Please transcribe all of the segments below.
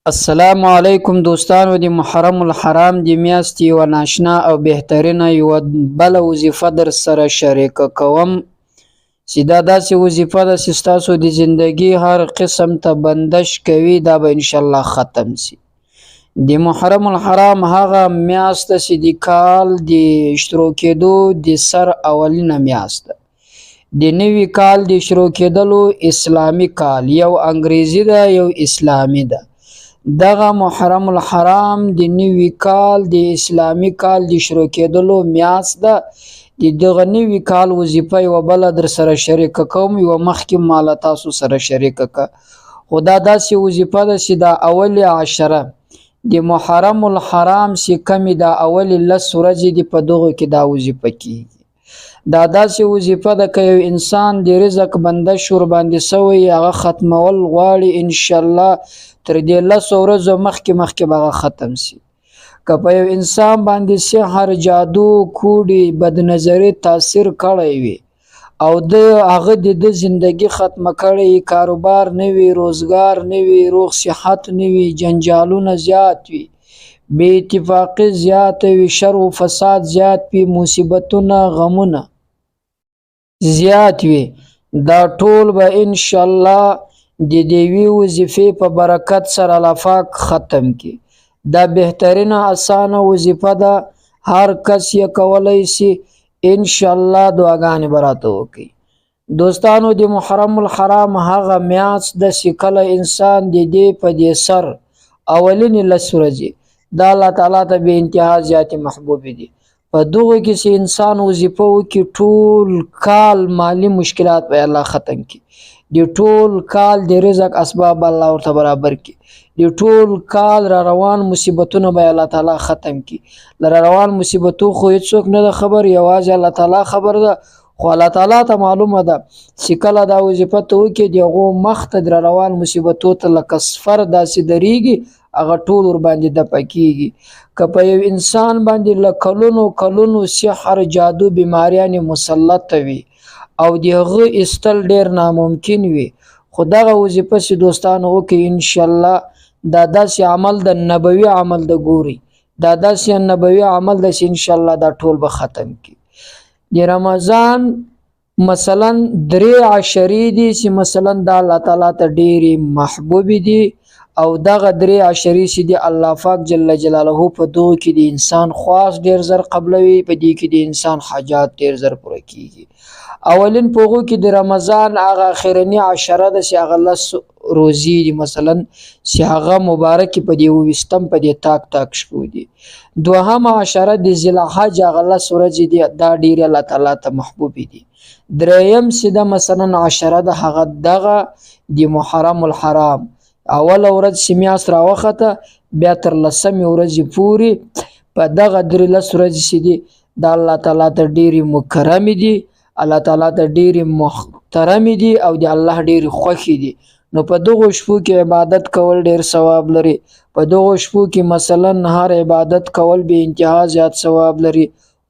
السلام علیکم دوستانو، د محرم الحرام د میاشتې یوه ناشنا او بهترینه یوه بله وظیفه در سره شریکه کوم چې دا داسې وظیفه ده چې ستاسو د زندګي هر قسم ته بندش کوي، دا به انشاءالله ختم سي. د محرم الحرام هغه میاشت ده چې د کال د شروع کېدو د سر اولینه میاشت ده، د نوي کال د شروع کېدلو اسلامي کال، یو انګریزي ده یو اسلامي ده. دغه محرم الحرام د نوي کال د اسلامي کال د شروع کېدلو میاشت ده. د دغه نوي کال وظیفه یوه بله در سره شریکه کوم، یوه مخکې ما له تاسو سره شریکه که، خو دا داسې وظیفه ده چې دا اولې عشره د محرم الحرام چې کمې دا اولې لس ورځې دي، په دغو کې دا وظیفه کیږي. دا داسې وظیفه ده که یو انسان د رزق بندش ورباندې سوی، هغه ختمول غواړي، انشاءالله تر دې لسو ورځو مخکې مخکې به هغه ختم سي. که په یو انسان باندې سحر، جادو، کوډې، بدنظري تاثیر کړی وي او د هغه د ده زندگی ختمه کړی، کاروبار نه وي، روزګار نه وي، روغ صحت نه وي، جنجالونه زیات وي، بې اتفاقي زیاته وي، شر و فساد زیات وي، مصیبتونه غمونه زیات وي، دا ټول به انشاءالله د دې یوې وظیفې په برکت سره الله پاک ختم کړي. دا بهترینه اسانه وظیفه ده، هر کس یې کولی سي، انشاءالله دعاګانې به راته وکړي. دوستانو، د محرم الحرام هغه میاشت ده چې کله انسان د دې په دې سر اولینې لس ورځې دا الله تعالی ته بې انتها زیاتې محبوبې دي، په دغو کې چې انسان وظیفه وکړي، ټول کال مالي مشکلات به الله ختم کړي، د ټول کال د رزق اسباب به الله ورته برابر کړي، د ټول کال را روان مصیبتونه به الله تعالی ختم کړي. له را روان مصیبتو خو هیڅوک نه ده خبر، یوازې الله تعالی خبر ده، خو الله تعالی ته معلومه ده چې کله دا وظیفه ته وکړي، د هغو مخ ته د را روان مصیبتو ته لکه سفر داسې درېږي، هغه ټول ورباندې دفع کیږي. که په یو انسان باندې له کلونو کلونو سحر، جادو، بیماریانې مسلطه وي او د هغه ایستل ډېر ناممکن وي، خو دغه وظیفه چې دوستانو وکړي، انشاءالله دا داسې عمل د نبوي عمل د ګوري، دا داسې نبوي عمل ده چې انشاءالله دا ټول به ختم کړي. د رمضان مثلا درې عشرې دي چې مثلا دا الله تعالی ته ډېرې محبوبې دي، او دغه درې عشرې چې دي الله پاک جل جلاله په دغو کې د انسان خواست ډېر زر قبلوي، په دې کې د انسان حاجات ډېر زر پوره کیږي. اولین په هغو کې د رمضان هغه اخرني عشره ده چې هغه لس روزې دي، مثلا چې هغه مبارکې په دې اوویشتم په دې تاک تاک شپو دي. دوهمه عشره د ذوالحج هغه لس ورځې دي، دا ډېرې الله تعالی ته محبوبې دي. دریم چې ده مثلا عشره ده، هغه دغه د محرم الحرام اوله ورځ چې میاشت راوخته بیا تر لسمې ورځې پورې په دغه درې لس ورځې چې دي، دا الله تعالی ته ډېرې مکرمې دي، الله تعالی ته ډېرې محترمې دي او د الله ډېرې خوښې دي. نو په دغو شپو کې عبادت کول ډېر ثواب لري. په دغو شپو کې مثلا هر عبادت کول بې انتها زیات ثواب لري،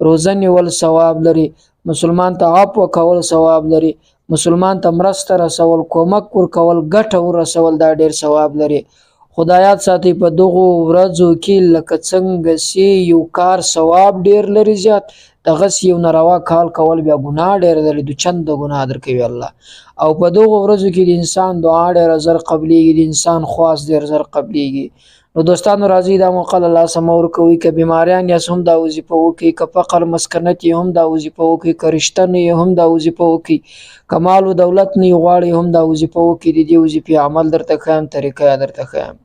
روزه نیول ثواب لري، مسلمان ته عفو کول ثواب لري، مسلمان ته مرسته رسول، کومک ورکول، ګټه ورسول، دا ډېر ثواب لري. خدای یاد ساتئ په دغو ورځو کې لکه څنګه چې یو کار ثواب ډېر لري زیات، دغسې یو ناروا کار کول بیا ګناه ډېره لري، دوچنده ګناه درکوي الله. او په دغو ورځو کې د انسان دعا ډېره زر قبلیږي، د انسان خواست ډېر زر قبلیږي. نو دوستانو راځئ دا موقع له لاسه مه ورکوئ. که بیماریان یاست هم دا وظیفه وکړئ، که فقر مسکنت یې هم دا وظیفه وکړئ، که رشته نه یې هم دا وظیفه وکړئ، که مال و دولت نه یې غواړئ هم دا وظیفه وکړئ. د دې وظیفې عمل درته ښیم، طریقه یې درته ښیم.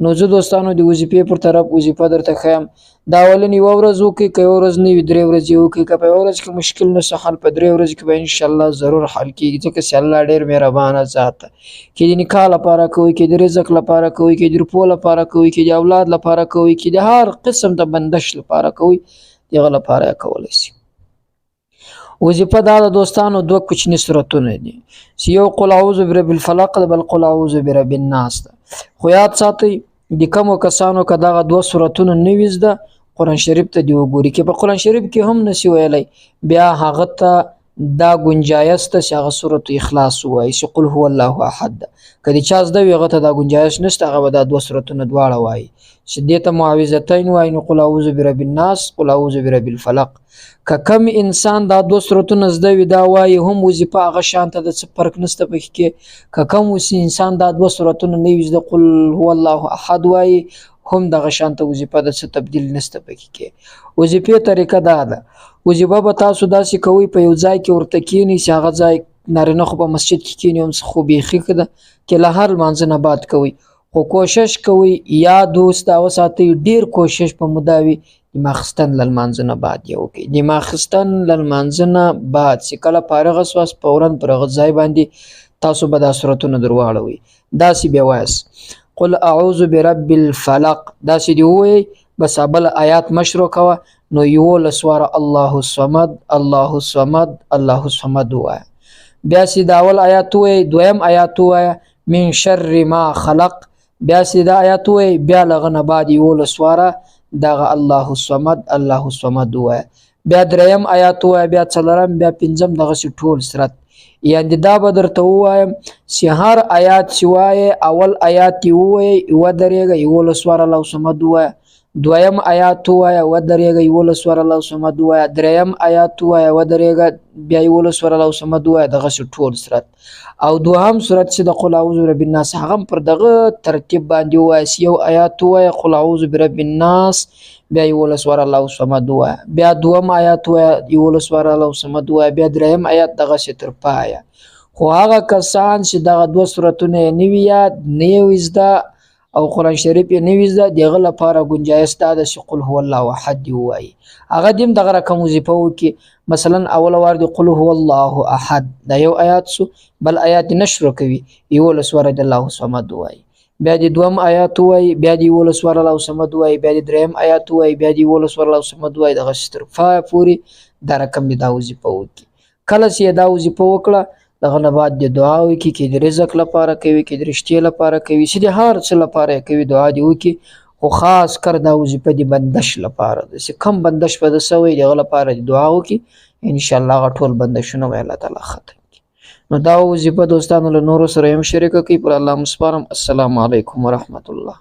نو زه دوستانو د وظیفې پر طرف وظیفه درته ښیم. دا اولن یوه ورځ وکړئ، که یوه ورځ نه وي درې ورځې وکړئ، که په یوه ورځ کې مشکل نه سي حل، په درې ورځې کې به انشاءالله ضرور حل کیږي، ځکه چې الله ډېر مهربانه ذات ده. که د نکاح لپاره کوئ، که د رزق لپاره کوئ، که د روپو لپاره کوئ، که د اولاد لپاره کوئ، که د هر قسم د بندش لپاره کوئ، د هغه لپاره یې کولی سي. وظیفه دا د دوستانو دوه کوچني سورتونه دي چې یو قل اعوذ برب الفلق ده، بل قل اعوذ برب الناس ده. خو یاد ساتئ د کمو کسانو که دغه دوه سورتونه نه وي زده، قرآن شریف ته دې وګوري. که په قرآن شریف کې هم نسی ویلی، بیا هغه ته دا ګنجایش ته چې هغه سورة اخلاص ووایي چې قل هو الله احد ده. که د چا زده وي هغه ته دا ګنجایش نشته، هغه به دا دوه سورتونه دواړه وایي چې دې ته معوذتین وایي، نو قل اعوذ برب الناس، قل اعوذ برب الفلق. که کم انسان دا دوه سورتونه زده وي دا وایي هم وظیفه هغه شان ته د څه فرق نشته پکې کې. که کم انسان دا دوه سورتونه نه وي زده، قل هو الله احد وایي هم دغه شان ته وظیفه د څه تبدیل نشته پکې کې. وظیفې طریقه دا ده، وظیفه به تاسو داسې کوئ په یو ځای کې ورته کینئ چې هغه ځای نارینه خو په مسجد کې کینئ هم خو بیخي ښه ده چې له هر لمانځه نه بعد کوئ، خو کوشش کوئ یاد اوس دا وساتئ، ډېر کوشش په مو دا وي د ماخستن له لمانځه نه بعد یې وکړئ. د ماخستن له لمانځه نه بعد چې کله فارغه سواست فوراً پر هغه ځای باندې تاسو به دا سورتونه در واړوئ. داسې بیا وایاست قل اعوذ برب الفلق، داسې دې ووایئ، بس بل آیات مه شروع کوه، نو 11 واره الله الصمد الله الصمد الله الصمد ووایه. بیا چې دا اول آیات ووایئ، دویم آیات ووایه من شر ما خلق، بیا چې دا آیات ووایئ، بیا له هغه نه بعد 11 واره دغه الله الصمد الله الصمد ووایه. بیا دریم آیات ووایه، بیا څلورم، بیا پنځم، دغسې ټول سرت. یعنې دا به درته ووایم چې هر آیات چې وایې اول آیات یې ووایئ ودرېږه 11 واره الله الصمد ووایه، دویم آیات ووایه ودرېږه 11 واره الله الصمد ووایه، دریم آیات ووایه ودرېږه بیا 11 واره الله الصمد ووایه، دغسې ټول سرت. او دوهم سورت چې د قل اعوذ برب الناس هغه هم پر دغه ترتیب باندې ووایه چې یو آیات ووایه قل اعوذ برب الناس، بیا 11 واره الله الصمد ووایه، بیا دوهم آیات ووایه 11 واره الله الصمد ووایه، بیا دریم آیات، دغسې تر پایه. خو هغه کسان چې دغه دوه سورتونه یې نه وي یاد، نه یې وي زده او قرآن شریف یې نه وي زده، د هغه لپاره ګنجایش دا ده چې قل هو الله احد دې ووایي. هغه دې هم دغه رقم وظیفه وکړي. مثلا اول وار دې قل هو الله احد دا یو آیات سو، بل آیات دې نه شروع کوي، 11 واره دې الله الصمد ووایي، بیا دې دوهم آیات ووایي، بیا دې 11 واره الله الصمد ووایي، بیا دې دریم آیات ووایي، بیا دې 11 واره الله الصمد ووایي، دغسې تر پایه پورې دا رقم دې دا وظیفه وکړي. کله چې یې دا وظیفه وکړه دغه نه بعد دې دعا وکړي، که د رزق لپاره کوي، که د رشتې لپاره کوي، چې د هر څه لپاره یې کوي دعا دې وکړي، خو خاص کر دا وظیفه د بندش لپاره ده چې کم بندش به د سوی د هغه لپاره دې دعا وکړي، انشاءالله هغه ټول بندشونه به الله تعالی ختم کړي. نو دا وظیفه دوستانو له نورو سره هم شریکه کړئ. پر الله مو سپارم. السلام علیکم ورحمت الله.